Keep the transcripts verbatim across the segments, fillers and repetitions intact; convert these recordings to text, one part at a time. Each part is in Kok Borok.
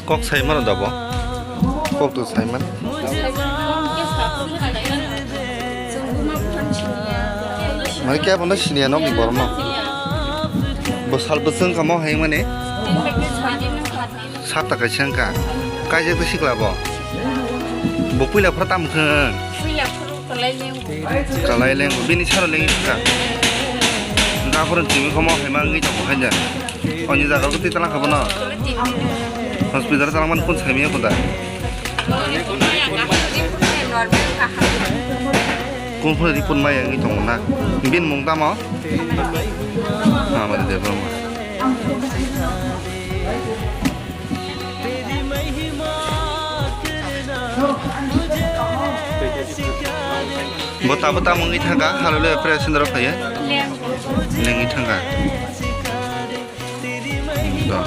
Kok sai mano da bo? Kok to sai man. Mane kebo no siniya no borok no. Bo sal bwswng kamo hai mani. Sat ta kaisa wngkha. Kaijak twi sikla bo. Bo puila phra tam khwng. Kalai leng bini saro leng sikha. Da phoro timi khomo hai ma wngwi tongo hai ja. Oni jaga ko twi tala kha bono. Hospital tala man kun sai mi ko da. Kun phoro report ma wngwi tongo na. Bin mung tamo? Hamari Debbarma. Bo tabo tamo wngwi thangkha, halo le operation rok khlaiwi. Lengwi thangkha. Do.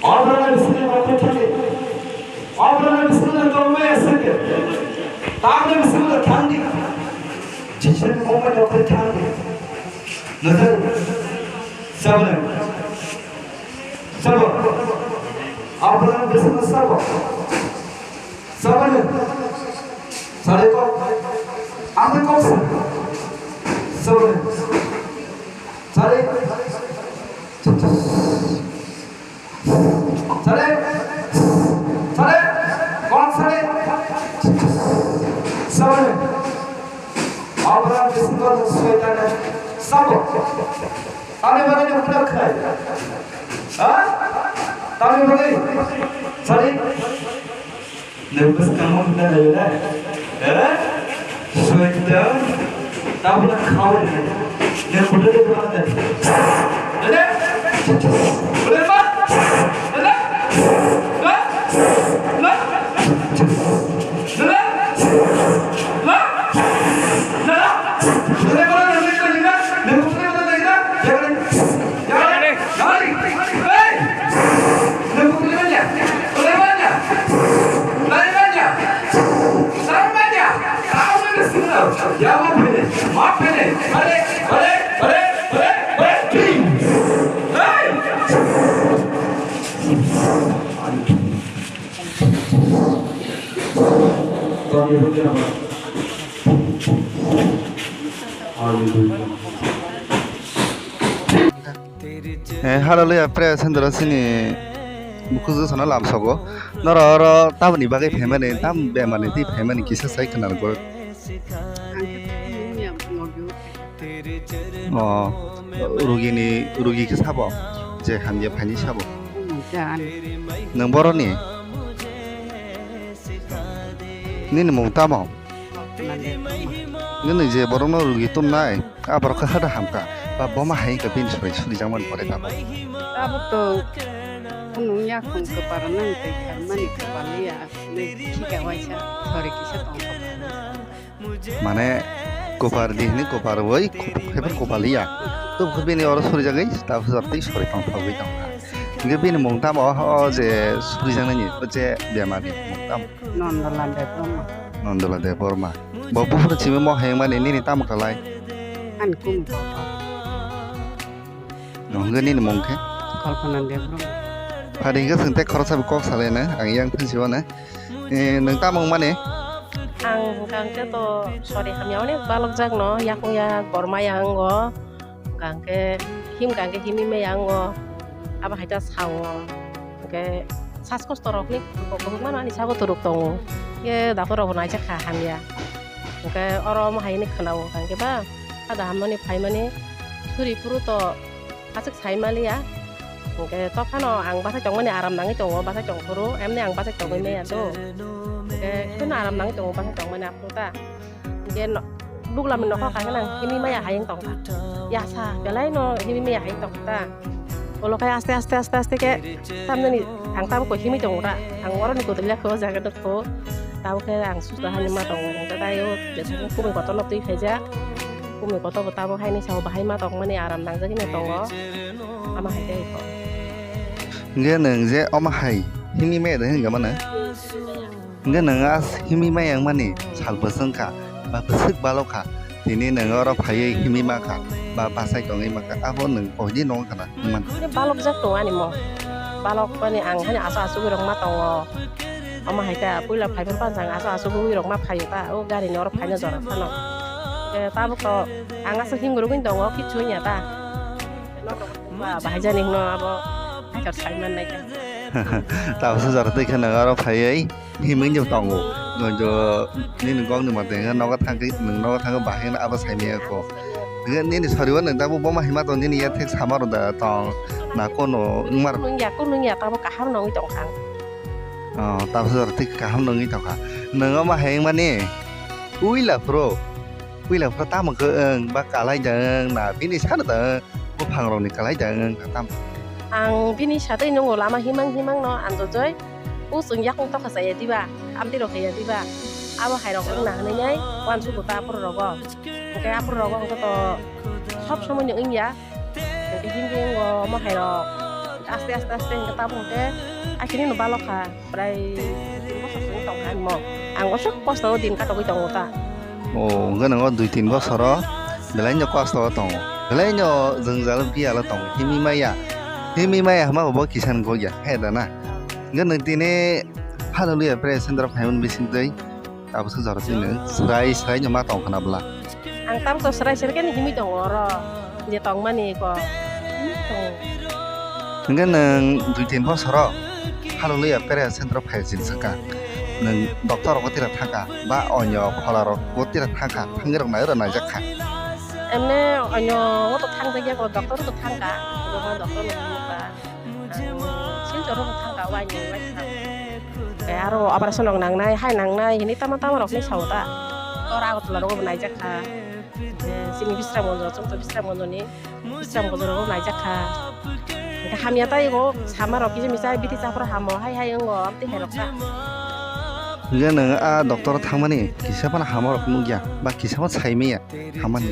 Obrana bisingni nokni thani, obrana bisingni nokni aswk, tamni bisingni thangdi, Jisuni mungni nokni thangdi. Nokni sabo, sabo, obrana bisingni sabo, saboni, sari kok, amni kok sa, saboni, sari. Sare, sare, kon sare, sare. Abra bisingo soitane sabo. Tani bagwi ni budak khai. Ha? Tani bagwi. Sare. Nang bwskang mo hwnna nai na? Eh? Soitan, tabuk na khawi nai. Nang budak ni budak nai. Dede? Dede ma? Dede? Na? Na? Dede? Na? Na? Dede ma? Dede ma? Dede ma? Dede ma? Hey! Hallelujah. Eh, hallelujah, praise Hindu sini bukuju sana lamsogo. Noro oro tabuni bagwi phaimani, tam bemani twi phaimani kisa sai khna rwgo. Oh, rugini, rugi khe sabo, je hamya phaini sabo. Nwng boroni? Nini mung tamo? Nini je borokno rugi tumnai, a borok khe hada hamkha, ba boma hai wngkha bini sori surijakmani pore tamo? Abo to phunuk yakhung kwpar nang tei kharmani kwpal ya, nai khika waisa sori kisa tongkha. Mane kwpar di hini kwpar oi, khaiphuru kwpal ya. Tubukhe bini oro surijagwi, tabukhe jortwi sori tongthogwi tongkha. Hingkhe bini mung tamo o je surijaknani, o je bemari mung tamo? Nondola Debbarma. Nondola Debbarma. Bo buphuru simi mo hayung mani nini tamo kalai? Ani kumi papa. Hwnkhe nini mung khe? Kalpana Debbarma. Phadi hwnkhe chwng tei khoroksa bo kok salaina, ang yang phinsi uanai. Eh, nwng tamo wng mani? Ang hwnkha hwnkhe to sori hamya onek balokjakno, yakung yak gorma ya wngo. Hwnkha hwnkhe himkha hwnkhe himwi maya wngo. Abo hai ta sao. Hwnkhe sas kosto rokni kok kwbangma no ani sago turuk tongo. Hwnkhe doctor rok bo naijak kha hamya. Hwnkhe oro omo hai hwnwi khwnao hwnkha hwnkhe ba hada hamnani phaimani suri phuru to aswk sai maliya. Hwnkhe tophano ang bachai tongmani aram nangwi tongo, bachai tongphuru emni ang bachai tongwi maya do. Hwnkhe kheno aram nangwi tongo bachai tongmani aphuru ta. Hwnkhe no-, buglamni nokha kha khe nang himwi maya hai wng tongkha. Yasa belai no himwi maya hai wng tongkha ta. Ulo khe aste aste aste aste khe tamnani ang tabuk khe himwi tongo ta. Ang oroni kwtwlya khe o jaga nukho. Tabuk khe ang susto hani ma tongo. Hwnkhe tai o jesukhe kumui kotorno twi khaijak. Kumui kotor bo tabuk haini sao bahai ma tongmani aram nangjagwi no tongo. Ama hai khe iko. Hwnkhe nwng je omo hai himwi maya de hwnwi gama na? Hwnkhe nwng a himwi maya wngmani sal bwswk wngkha, ba bwswk balok kha, tini nwng oro phaiwi himwi mankha, ba bachai tongwi mankha, abo nwng koidi nong khana wngmani? Ani balokjak tongo ani mo. Balok ani ang hani achu achugwi rok ma tongo. Omo hai khe puila phaiphuru pansa ang achu achugwi rok ma phaio ta, o gari ni oro phaina jora phano. Hwnkhe tabuk to ang aswk himgwrwgwi tongo, kichu wngya ta. Ba, bahai jani hwno abo, hai khe sai man nai khe. Tabukhe jora twi khe nwng oro phaiwi himwi no tongo. Nwng jo nini gokni mate hwnkhe nogo thangkhe, nwng nogo thangkhe bahai hwno abo sai maya kho. Hwnkhe nini soriwo nwng tabuk boma hima tong, nini yathek sama rw da tong, na kono wngma rw? Nungya, kunu wngya, tabuk kaham nungwi tongkha ang. Oh, tabukhe jora twi kaham nungwi tongkha. Nwng omo hai wngmani puila phuru, puila phuru tamo khe wng ba kalai da wng na bini sano da wng? Buphang rokni kalai da wng kha tam. Ang bini satwi nungo lama himang himang no anjojoi. O chwng yakung tokha chaya diba, amtwi rok ya diba. Abo hai rok wngna hwnwi nai uansugo ta aphuru rogo. Hwnkhe aphuru rogo hwnkhe to sob somoi ni wngya. Hwnkhe himdi wngwo omo hai rok. Aste aste aste hwnkhe tabuk hwnkhe akini no balok kha. Prai dui tin bosor song tong kha mo. Ang bosor kosto o din katogwi tongo ta. O, hwnkhe nwngo dui tin bosoro belai no kosto o tongo. Belai no jwngjal biyalo tongo. Himwi maya. Himwi maya hwnba bo kisa ni gokya. He da na? Hwnkhe nwng tini Hallelujah praise center phaimani bisingtwi. Abo se jora twi nwng srai srai no ma tong khna bwla. Ang tam to srai srai khe himwi tongo oro. Je tongmani ko. Himwi tongo. Hwnkhe nwng dui tin bosoro Hallelujah, prayer center phai sing sakha. Nwng doctor rok tira thangkha, ba onyo phola rok bo tira thangkha, thangwi rok nai rok naijak kha. Emne onyo o to thang jakya ko, doctor to thangkha, bo doctor no thangkha. Sin joro thangkha, wai ni wai thang. Eh, aro operation rok nangnai, hai nangnai, hini tama tama rok ni sauta. Tora Agartala rok bo naijak kha. Eh, sini Bisramganj, chwng to Bisramganj ni. Bisramganj rogo naijak kha. Hingke hamya tei bo sama rok kisa misa bithi chaphra hamo hai hai wngo amtwi hai rok ta. Hingke nwng a doctor thangmani kisa phano hama rok nukya ba kisa phano sai maya hamani.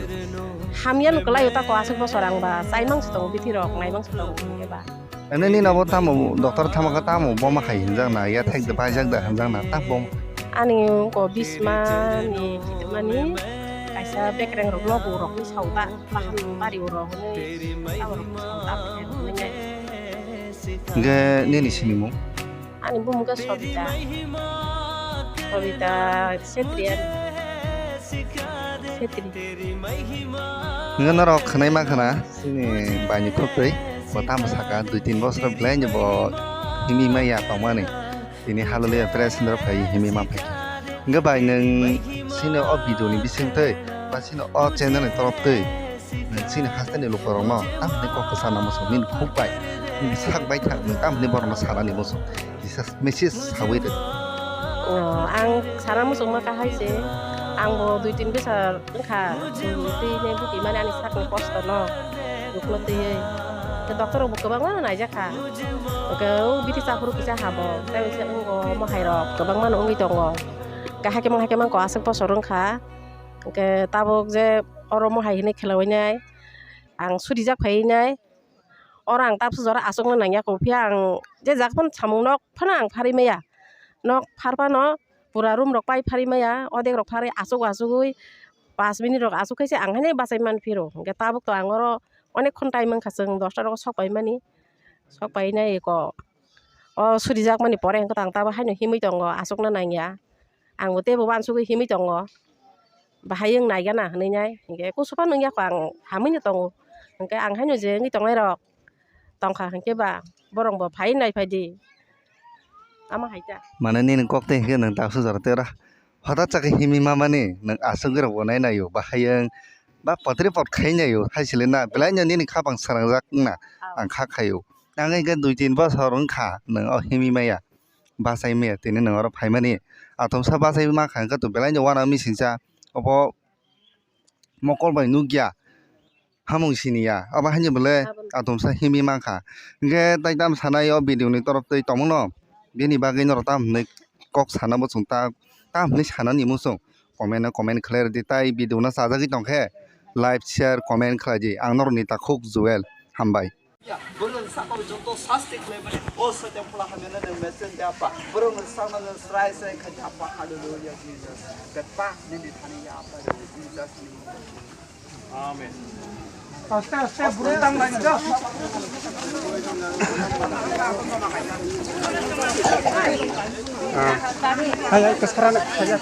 Hamya no kwlai o tako aswk bosor ang ba chai mangsi tongo bithi rok nai mangsi tongo hingke ba. Ani nini abo tamo doctor thangma khe tamo boma hai hinjak na ya thek da baijak da hinjak na ta bom. Ani ko bisma ni kitimani kaisa bekreng rok nogo rok ni sauta. Bahan bari oro hwnwi, abo rok tamo khe hwnwi nai. Hingke nini sinimung? Ani bumung khe Sobita. Sobita Setri ani. Setri. Hingke norok khwnai ma khna, chini baini khuk twi, bo tamo saka, dui tin bosor belai ni bo himwi maya tongmani. Tini Hallelujah praise and pray himwi ma phaikha. Hingke bai nwng chini o video ni bising twi ba chini o channel ni torop twi nwng chini haste ni lukurok no tamni kok kwchana muchung nini khuk bai nini sak bai thang nwng tamni borok no sana ni muchung kisa message sawi rw. O, ang sana muchung ma kahai se, ang bo dui tin bwsar wngkha, twi ne buki mani ani sak ni kosto no rukno twiwi. Ke doctor rok bo kwbangma no naijak kha. Hwnkhe o bithi chaphuru kisa habo, tei se wngo mohai rok kwbangma no wngwi tongo. Hwnkhe hakhe mang hakhe mang ko aswk bosor wngkha. Hwnkhe tabuk je oro mohai hinwi khwlaiwi nai, ang surijak phaiwi nai. Oro ang tabuk jora aswkno nangya kho, phiya ang je jak phano samung nok phano ang pharwi maya. Nok phar phano pura room rok pai pharwi maya, odek rok pharwi aswk aswkwi pas minute rok aswk khe se ang haino bachai man phiro. Hwnkhe tabuk to ang oro onek khon time wngkha, chwng dosta rogo sok paimani. Sok painai eko. O surijakmani pore hwnkhe ang tabuk haino himwi tongo, aswkno nangya. Ang bo teibo uansugwi himwi tongo. Bahai wng naigana hwnwi nai. Hwnkhe kusu phano wngya kho, ang hamwino tongo. Hwnkhe ang haino je wngwi tongnai rok tongkha hwnkhe ba borok bo phai nai phai di. Ama hai ta. Mane nini kok tei hwnkhe nwng taksu jora tei ora. Hota chakhe himwi mamani nwng aswk rok bo nai naio. Bahai wng ba potri pot khai naio. Hai sile na belai no nini khapang srangjak wngna ang kha khaio. Ang hwnkhe dui tin bosor wngkha nwng o himwi maya. Bachai maya tini nwng oro phaimani. Atomsa bachai mankha hwnkhe to belai no uanama missing cha. Obo mokol bai nukya. Hamung siniya. Abo haino bole atomsa himwi mankha. Hwnkhe tai tamo sanai o video ni torop twi tongmano. Bini bagwi norok tamo hinwi kok sana muchung ta, tamo hinwi sanani muchung. Comment o comment khlai rwdi tai video no chajagwi tongkhe like, share, comment khlai di. Ang norokni takhuk Joel. Hambai. Borokni sakao joto sasti khlaimani o Soitan phola hamyano nwng mesen de Apha. Borokni sakno nwng srai srai khaidi Apha. Hallelujah, Jesus. Betha nini thani ya Apha, Jesus ni mungwi. Amen. Aste aste bwrwi tang lai do. Ah. Hai, hai, kwsarano, hai, hai.